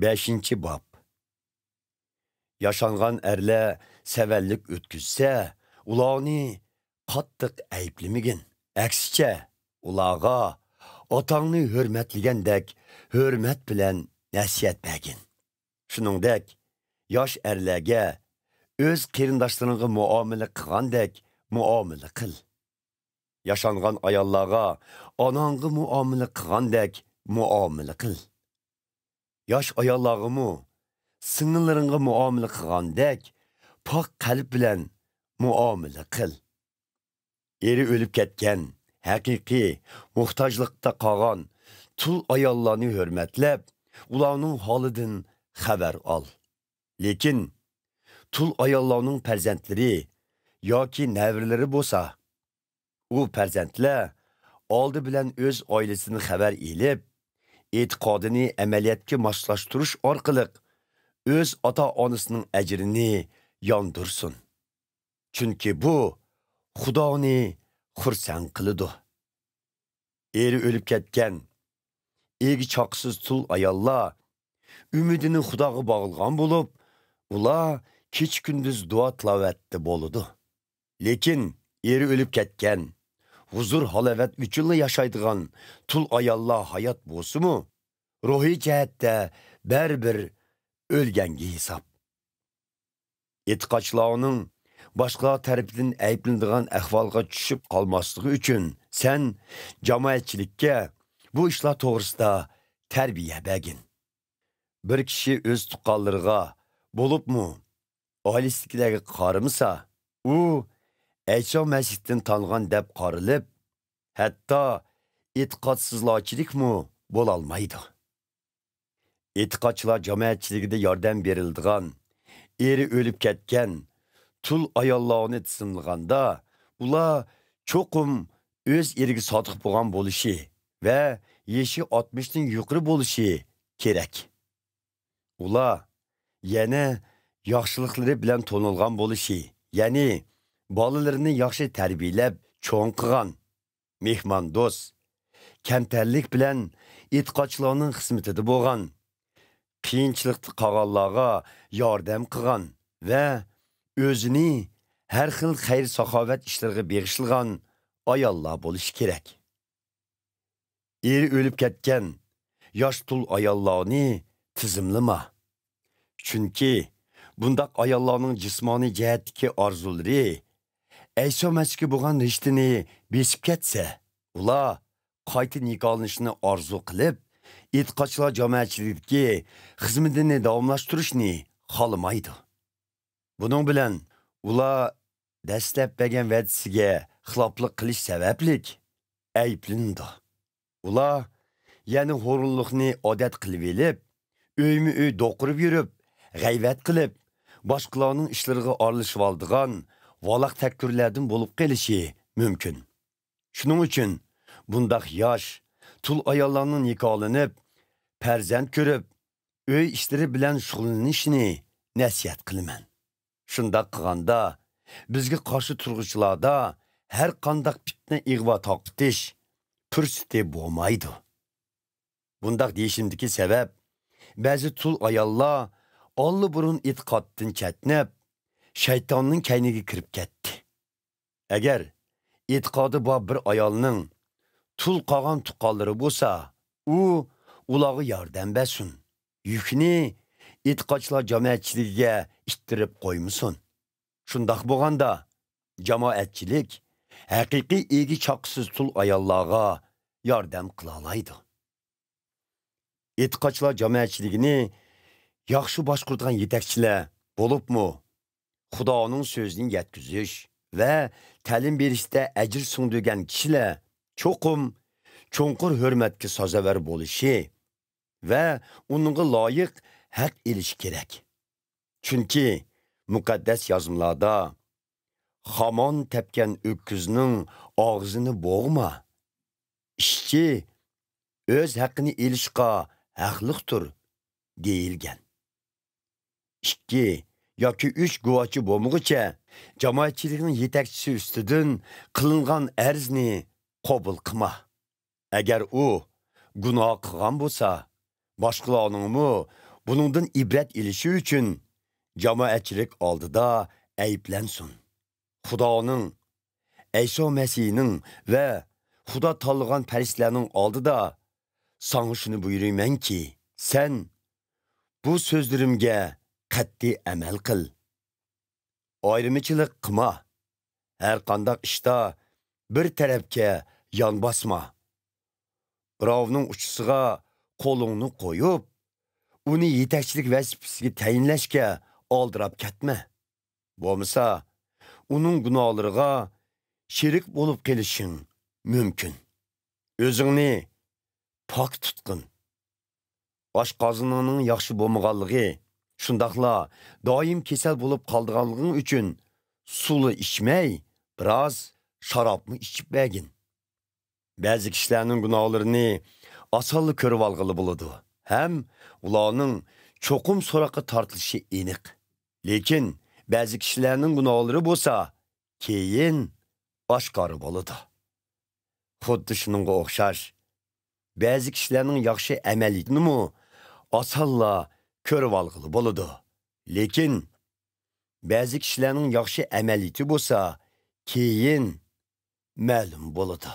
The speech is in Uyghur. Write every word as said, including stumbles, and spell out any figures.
بەشىنچى باب. ياشانغان ئەرلەر سەۋەنلىك ئۆتكۈزسە، ئۇلارنى قاتتىق ئەيىبلىمىگىن. ئەكسىچە، ئۇلارغا ئاتاڭنى ھۆرمەتلىگەندەك ھۆرمەت بىلەن نەسىھەت بەرگىن. شۇنىڭدەك، ياش ئەرلەرگە ئۆز قېرىنداشلىرىڭغا مۇئامىلە قىلغاندەك مۇئامىلە قىل. ياشانغان ئاياللارغا ئاناڭغا مۇئامىلە قىلغاندەك مۇئامىلە قىل. ياش ئاياللارغىمۇ سىڭىللىرىڭغا مۇئامىلە قىلغاندەك پاك قەلب بىلەن مۇئامىلە قىل. ئېرى ئۆلۈپ كەتكەن، ھەقىقىي موھتاجلىقتا قالغان تۇل ئاياللارنى ھۆرمەتلەپ، ئۇلارنىڭ ھالىدىن خەۋەر ئال. لېكىن تۇل ئاياللارنىڭ پەرزەنتلىرى ياكى نەۋرىلىرى بولسا، ئۇ پەرزەنتلەر ئالدى بىلەن ئۆز ئائىلىسىدىن خەۋەر ئېلىپ، ئېتىقادىنى ئەمەلىيەتكە ماسلاشتۇرۇش ئارقىلىق ئۆز ئاتا-ئانىسىنىڭ ئەجرىنى ياندۇرسۇن. چۈنكى بۇ خۇدانى خۇرسەن قىلىدۇ. ئېرى ئۆلۈپ كەتكەن، ئېگى چاقىسىز تۇل ئاياللار ئۈمىدىنى خۇداغا باغلىغان بولۇپ، ئۇلار كېچە-كۈندۈز دۇئا-تىلاۋەتتە بولىدۇ. لېكىن ئېرى ئۆلۈپ كەتكەن، ھۇزۇر-ھالاۋەت ئۈچۈنلا ياشايدىغان تۇل ئاياللار ھايات بولسىمۇ، روھىي جەھەتتە بەرىبىر ئۆلگەنگە ھېساب. ئېتىقادچىلارنىڭ باشقىلار تەرىپىدىن ئەيىبلىنىدىغان ئەھۋالغا چۈشۈپ قالماسلىقى ئۈچۈن، سەن جامائەتچىلىككە بۇ ئىشلار توغرىسىدا تەربىيە بەرگىن. بىر كىشى ئۆز تۇغقانلىرىغا، بولۇپمۇ ئائىلىسىدىكىلەرگە قارىمىسا، ئۇ ئەيسا مەسىھتىن تانغان دەپ قارىلىپ، ھەتتا ئېتىقادسىزلارچىلىكمۇ بولالمايدۇ. ئېتىقادچىلار جامائەتچىلىكىدە ياردەم بېرىلىدىغان، ئېرى ئۆلۈپ كەتكەن تۇل ئاياللارنى تىزىملىغاندا، ئۇلار چوقۇم ئۆز ئېرىگە سادىق بولغان بولۇشى ۋە يېشى ئاتمىشتىن يۇقىرى بولۇشى كېرەك. ئۇلار يەنە ياخشىلىقلىرى بىلەن تونۇلغان بولۇشى، يەنى بالىلىرىنى ياخشى تەربىيەلەپ چوڭ قىلغان، مېھماندوست، كەمتەرلىك بىلەن ئېتىقادچىلارنىڭ خىزمىتىدە بولغان، قىيىنچىلىقتا قالغانلارغا ياردەم قىلغان ۋە ئۆزىنى ھەر خىل خەير-ساخاۋەت ئىشلىرىغا بېغىشلىغان ئاياللار بولۇشى كېرەك. ئېرى ئۆلۈپ كەتكەن ياش تۇل ئاياللارنى تىزىملىما. چۈنكى بۇنداق ئاياللارنىڭ جىسمانىي جەھەتتىكى ئارزۇلىرى ئەيسا مەسىھكە بولغان رىشتىنى بېسىپ كەتسە، ئۇلار قايتا نىكاھلىنىشنى ئارزۇ قىلىپ، ئېتىقادچىلار جامائەتچىلىكىدىكى خىزمىتىنى داۋاملاشتۇرۇشنى خالىمايدۇ. بۇنىڭ بىلەن ئۇلار دەسلەپ بەرگەن ۋەدىسىگە خىلاپلىق قىلىش سەۋەبلىك ئەيىبلىنىدۇ. ئۇلار يەنە ھۇرۇنلۇقنى ئادەت قىلىۋېلىپ، ئۆيمۇ-ئۆي دوقۇرۇپ يۈرۈپ، غەيۋەت قىلىپ، باشقىلارنىڭ ئىشلىرىغا ئارىلىشىۋالىدىغان ۋالاق تەككۈرلەردىن بولۇپ قېلىشى مۇمكىن. شۇنىڭ ئۈچۈن بۇنداق ياش، تۇل ئاياللارنىڭ نىكاھلىنىپ، پەرزەنت كۆرۈپ، ئۆي ئىشلىرى بىلەن شۇغۇللىنىشىنى نەسىھەت قىلىمەن. شۇنداق قىلغاندا، بىزگە قارشى تۇرغۇچىلاردا ھەر قانداق پىتنە، ئىغۋا تارقىتىش پۇرسىتى بولمايدۇ. بۇنداق دېيىشىمدىكى سەۋەب، بەزى تۇل ئاياللار ئاللىبۇرۇن ئېتىقادتىن چەتنەپ، شەيتاننىڭ كەينىگە كىرىپ كەتتى. ئەگەر ئېتىقادى بار بىر ئايالنىڭ تۇل قالغان تۇغقانلىرى بولسا، ئۇ ئۇلارغا ياردەم بەرسۇن. يۈكنى ئېتىقادچىلار جامائەتچىلىكىگە ئىتتىرىپ قويمىسۇن. شۇنداق بولغاندا، جامائەتچىلىك ھەقىقىي ئىگە چاقىسىز تۇل ئاياللارغا ياردەم قىلالايدۇ. ئېتىقادچىلار جامائەتچىلىكىنى ياخشى باشقۇرىدىغان يېتەكچىلەر، بولۇپمۇ خۇدانىڭ سۆزىنى يەتكۈزۈش ۋە تەلىم بېرىشتە ئەجىر سىڭدۈرگەن كىشىلەر چوقۇم چوڭقۇر ھۆرمەتكە سازاۋەر بولۇشى ۋە ئۇنىڭغا لايىق ھەق ئېلىشى كېرەك. چۈنكى مۇقەددەس يازمىلاردا، «خامان تەپكەن ئۆكۈزنىڭ ئاغزىنى بوغما. ئىشچى ئۆز ھەققىنى ئېلىشقا ھەقلىقتۇر» دېيىلگەن. ئىككى ياكى ئۈچ گۇۋاچى بولمىغۇچە جامائەتچىلىكنىڭ يېتەكچىسى ئۈستىدىن قىلىنغان ئەرزنى قوبۇل قىلما. ئەگەر ئۇ گۇناھ قىلغان بولسا، باشقىلارنىڭمۇ بۇنىڭدىن ئىبرەت ئېلىشى ئۈچۈن جامائەتچىلىك ئالدىدا ئەيىبلەنسۇن. خۇدانىڭ، ئەيسا مەسىھنىڭ ۋە خۇدا تاللىغان پەرىشتىلەرنىڭ ئالدىدا ساڭا شۇنى بۇيرۇيمەنكى، سەن بۇ سۆزلىرىمگە قەتئىي ئەمەل قىل. ئايرىمىچىلىق قىلما. ھەر قانداق ئىشتا بىر تەرەپكە يان باسما. بىراۋنىڭ ئۇچىسىغا قولۇڭنى قويۇپ، ئۇنى يېتەكچىلىك ۋەزىپىسىگە تەيىنلەشكە ئالدىراپ كەتمە. بولمىسا، ئۇنىڭ گۇناھلىرىغا شېرىك بولۇپ قېلىشىڭ مۇمكىن. ئۆزۈڭنى پاك تۇتقىن. ئاشقازىنىڭنىڭ ياخشى بولمىغانلىقى، شۇنداقلا دائىم كېسەل بولۇپ قالىدىغانلىقىڭ ئۈچۈن سۇلا ئىچمەي، بىراز شارابمۇ ئىچىپ بەرگىن. بەزى كىشىلەرنىڭ گۇناھلىرىنى ئاسانلا كۆرۈۋالغىلى بولىدۇ ھەم ئۇلارنىڭ چوقۇم سوراققا تارتىلىشى ئېنىق. لېكىن بەزى كىشىلەرنىڭ گۇناھلىرى بولسا كېيىن ئاشكارا بولىدۇ. خۇددى شۇنىڭغا ئوخشاش، بەزى كىشىلەرنىڭ ياخشى ئەمەلىيىتىنىمۇ ئاسانلا كۆرۈۋالغىلى بولىدۇ. لېكىن بەزى كىشىلەرنىڭ ياخشى ئەمەلىيىتى بولسا كېيىن مەلۇم بولىدۇ.